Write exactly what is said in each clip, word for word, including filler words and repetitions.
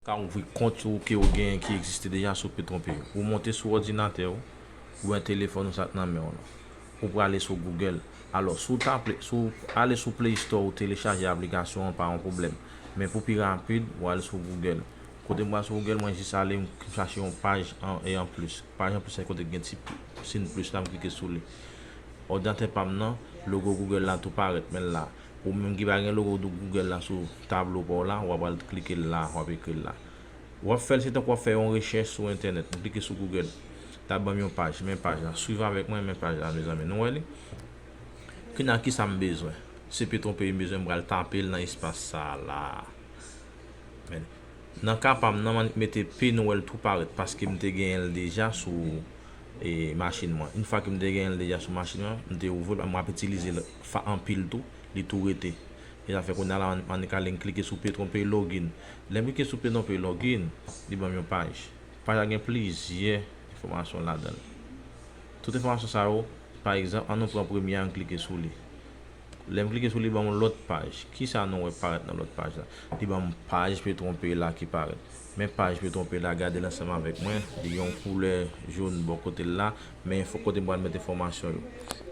Ka ouvri kont ou ke w genyen ki egziste deja sou PetronPay. Ou monte sou òdinatè w, oubyen telefòn ou sa k nan men w lan. Ou prale sou Google. Alò, si w tape, si w ale sou Play Store, ou telechaje aplikasyon an, pa yon pwoblèm. Men pou pi rapid, ou ale sou Google. Kote m pral sou Google, mwen jis ale, m chache yon paj an, e an plis. Paj an plis, se kote gen ti siy plis la, m klike sou li. Òdinatè pa m nan, logo Google la tou parèt, men l la. Ou menm ki pa gen logo Google la sou tablo pa w la, w ap al klike l la, w ap ekri l la. W ap fè l, se tankou w ap fè yon rechèch sou entènèt. M klike sou Google. T ap ban m yon paj, men paj la. Swiv avèk mwen, men paj la, mezanmi. Nou wè li? Kounye a, kisa m bezwen? Se PetronPay m bezwen, m pral tape l nan espas sa a la. Men, nan ka pa m nan, m annik mete Pay Now, l tou parèt, paske m te genyen l deja sou e, machin mwen. Yon fwa ke m te genyen l deja sou machin mwen, m te ouvri l, m ap itilize l fa-, anpil tou, li tou rete. E sa fè kounye a la, m annik ale, m klike sou PetronPay Login. Lè m klike sou PetronPay Login, li ban m yon paj. Paj la gen plizyè enfòmasyon ladan l. Tout enfòmasyon sa yo, pa egzanp, an nou pran premye a, m klike sou li. Lè m klike sou li, ban m yon lòt paj. Kisa nou wè parèt nan lòt paj la? Li ban m paj PetronPay la ki parèt. Men paj PetronPay la, gade l ansanm avèk mwen. Li gen yon koulè jòn bò kote l la. Men fò kote m pral met enfòmasyon yo.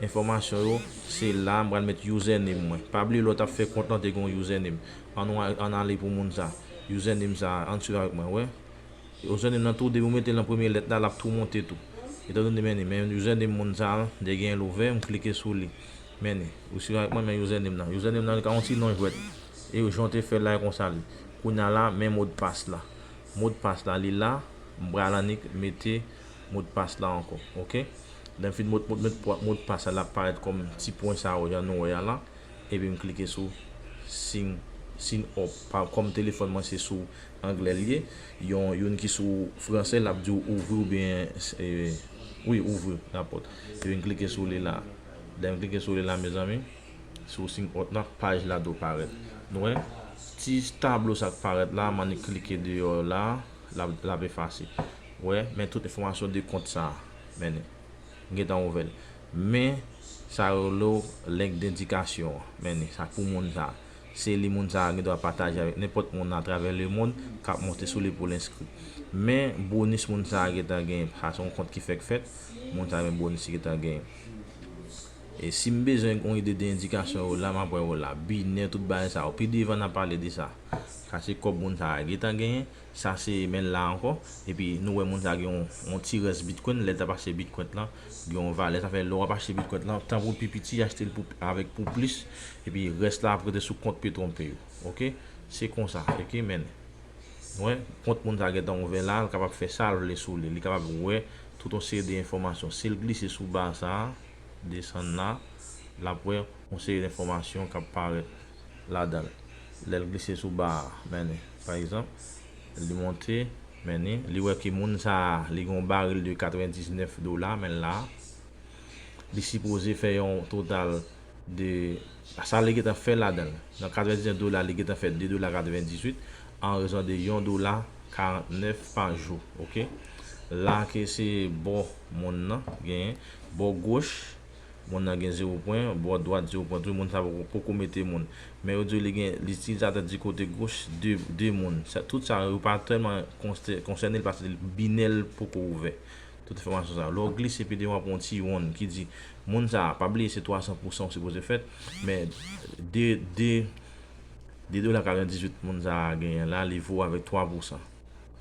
Enfòmasyon yo, se la m pral met username mwen. Pa bliye lè w t ap fè kont lan te gen yon username. An nou a-, ann ale pou moun sa. Username sa, ann swiv avèk mwen, wè. Username nan tou, depi w mete l nan premye lèt la, l ap tou monte tou. Etandone, men, men username moun sa a, m te genyen l ouvè, m klike sou li. Men, ou swiv avèk mwen, men username nan. Username nan, li ka yon ti non jwèt. E jan w te fè l la, e konsa li. Kounye a la, men modpas la. Modpas la, li la, m pral annik mete modpas la ankò, oke? Lè m fin mot-, mot-, met pwa-, modpas la, l ap parèt kòm ti pwen sa yo, jan nou wè a la. Epi m klike sou sign, sign up. Pa, kòm telefòn mwen se sou anglè l ye, yon, youn ki sou fransè, l ap di w ouvri oubyen, e, wi, ouvri lapòt. Epi m klike sou li la. Lè m klike sou li la, mezanmi, sou sign up la, paj la dwe parèt. Nou wè, ti tablo sa k parèt la, m annik klike deyò la, l ap, l ap efase. Wè, men tout enfòmasyon de kont sa a. Men li. M gentan ouvè l. Men, sa yo rele w link d'indikasyon an. Men li, sa pou moun sa a. Se li moun sa a gen dwa pataje avèk nenpòt moun atravè lemonn k ap monte sou li pou l enskri. Men, bonis moun sa a gentan genyen. Sa se yon kont ki fèk fèt. Moun sa a gen bonis li gentan genyen. E si m bezwen yon ide de endikasyon yo la, m ap wè yo la. Binè, tout bagay sa yo. Pi devan, n a pale de sa. Sa se kòb moun sa a gentan genyen. Sa se men l la ankò. Epi nou wè moun sa gen yon, yon ti rès Bitcoin. Lè l t ap achte Bitcoin lan, gen yon valè. Sa fè lè w ap achte Bitcoin lan, tan pou l pi piti, achte l pou, avèk pou plis. Epi rès la ap rete sou kont PetronPay ou. Oke? Se konsa. Oke, men. Wè, kont moun sa gentan ouvè la, l kapab fè sa l vle sou li. Li kapab wè tout yon seri de enfòmasyon. Si l glise sou ba sa a, desann la, l ap wè yon seri de enfòmasyon k ap parèt ladan l. Lè l glise sou ba a, men li, pa egzanp, li monte, men li, li wè ke moun sa a, li gen yon baril de katrevendiznèf dola, men l la, li sipoze fè yon total de, sa li gentan fè ladan l. Nan katrevendiznèf dola, li gentan fè de dola katrevendizuit, an rezon de yon dola karantnèf pa jou, oke? La ke se bò moun nan genyen, bò goch, moun nan gen zewo pwen, bò dwat zewo pwen tou, moun sa poko, poko mete moun. Men yo di li gen, li itilize di kote goch de, de moun. Sa, tout sa yo pa tèlman konse-, konsène l paske binè l poko ouvè. Tout enfòmasyon sa yo. Lè w glise pi devan, w ap wè yon ti wonn ki di, moun sa a, pa bliye se twa san pousan w sipoze fèt, men de, de, de dola katrevendizuit moun sa a genyen la, li vo avèk twa pousan.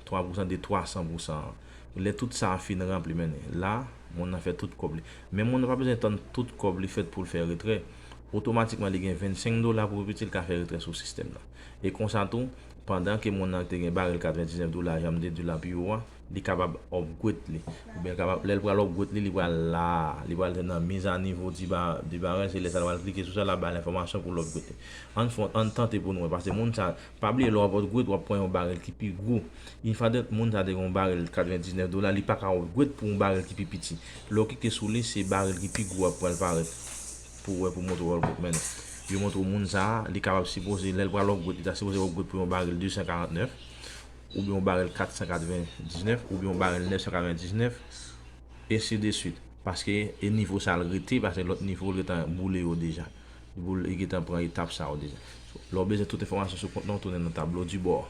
Twa pousan de twa san pousan an. Lè tout sa a fin ranpli, men la, moun nan fè tout kòb li. Men moun nan pa bezwen tann tout kòb li fèt pou l fè retrè. Otomatikman, li gen vennsenk dola pou piti, li ka fè retrè sou sistèm nan. E konsa tou, pandan ke moun nan te gen baril katrevendiznèf dola, jan m te di w la pi wo a, li kapab upgrade li. Oubyen l kapab, lè l pral upgrade li, li pral la, li pral nan mise à niveau du ba-, du baril, se lè sa l pral klike sou sa, l ap ba l enfòmasyon pou l upgrade li. Ann fè, ann tante pou nou wè, paske moun sa, pa bliye lè w ap upgrade, w ap pran yon baril ki pi gwo. Yon fwa de moun sa te gen yon baril katrevendiznèf dola, li pa ka upgrade pou yon baril ki pi piti. Lè w klike sou li, se baril ki pi gwo ap pral parèt. Pou w wè, pou montre w upgrade, men yo montre w moun sa a, li kapab sipoze, lè l pral upgrade, li ta sipoze upgrade pou yon baril de san karantnèf, oubyen yon baril kat san katrevendiznèf, oubyen yon baril nèf san katrevendiznèf, ensi de suit. Paske e nivo sa l rete, paske lòt nivo l gentan boule yo deja. Li boule, li gentan pran etap sa yo deja. Lè w bezwen tout enfòmasyon sou kont lan, w tounen nan tablo di bò.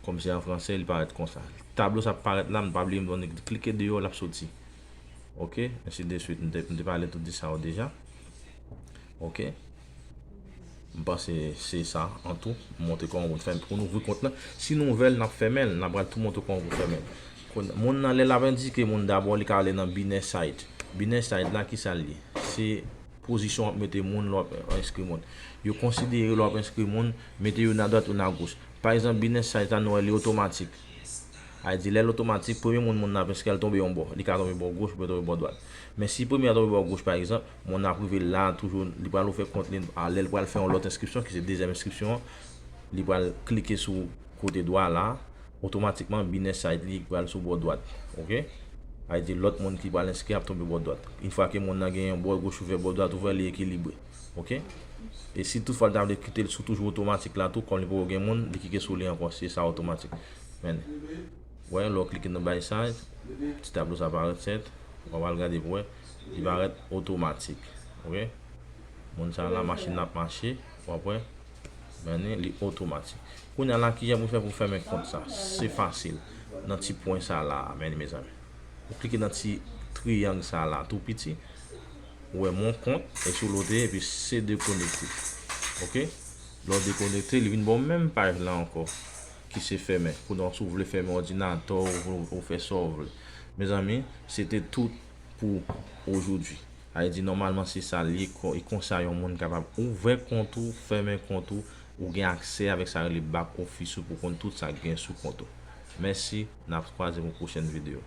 Kòm se an fransè, li parèt konsa. Tablo sa ap parèt la, m pa bliye m donn klike deyò, l ap soti. Ok, ensi de swit. M te, m te pale tout de sa yo deja. Ok. M panse se sa, an tou. M montre kòman pou n fè pou n ouvri kont lan. Si nouvèl, n ap fèmen l, n ap pral tou montre kòman pou fèmen l. Moun nan, lè l ap endike moun dabò, li ka ale nan Binance Site. Binance Site la, ki sa l ye? Se pozisyon w ap mete moun lè w ap enskri moun. Yo konsidere lè w ap enskri moun, mete youn adwat, youn agoch. Pa egzanp, Binance Site la, nou wè li otomatik. Sa vle di, lè l otomatik, premye moun, moun nan ap enskri a, l tonbe yon bò. Li ka tonbe bò goch, oubyen tonbe bò dwat. Men si premye a tonbe bò goch, pa egzanp, moun nan ap rive la, toujou, li pral ouvè kont li, a, lè l pral fè yon lòt enskripsyon, ki se dezyèm enskripsyon an, li pral klike sou kote dwa la, otomatikman, Binance Site li pral sou bò dwat. Ok? Sa vle di, lòt moun ki pral enskri ap tonbe bò dwat. Yon fwa ke moun nan gen yon bò goch ouvè, bò dwat ouvè, li ekilibre. Ok? E si toutfwa l ta vle kite l sou toujou otomatik la tou, kòm li poko gen moun, li klike sou li ankò, se sa otomatik. Men, wè, lè w klike nan Buy Site, ti tablo sa parèt, sèt, w ap al gade pou wè, li parèt otomatik. Ok? Moun sa la, machin nan ap mache, w ap wè, men li otomatik. Kounye a la, kijan pou fè pou fèmen kont sa? Se fasil. Nan ti pwen sa la, men mezanmi. Ou klike nan ti triyang sa la, tou piti. Ou wè mon kont, e sou lote, epi se dekonekte. Ok? Lè w dekonekte, li vin ba w menm paj la ankò, ki se fèmen. Kounye a, si w vle fèmen òdinatè w, ou, ou fè sa w vle. Mezanmi, se te tout pou ojodwi. Sa vle di, nòmalman, se sa l ye, kon-, e konsa yon moun kapab ouvè kont ou, fèmen kont ou, ou gen aksè avèk sa rele back office ou pou konn tout sa k gen sou kont ou. Mèsi, n ap kwaze pou pwochèn videyo.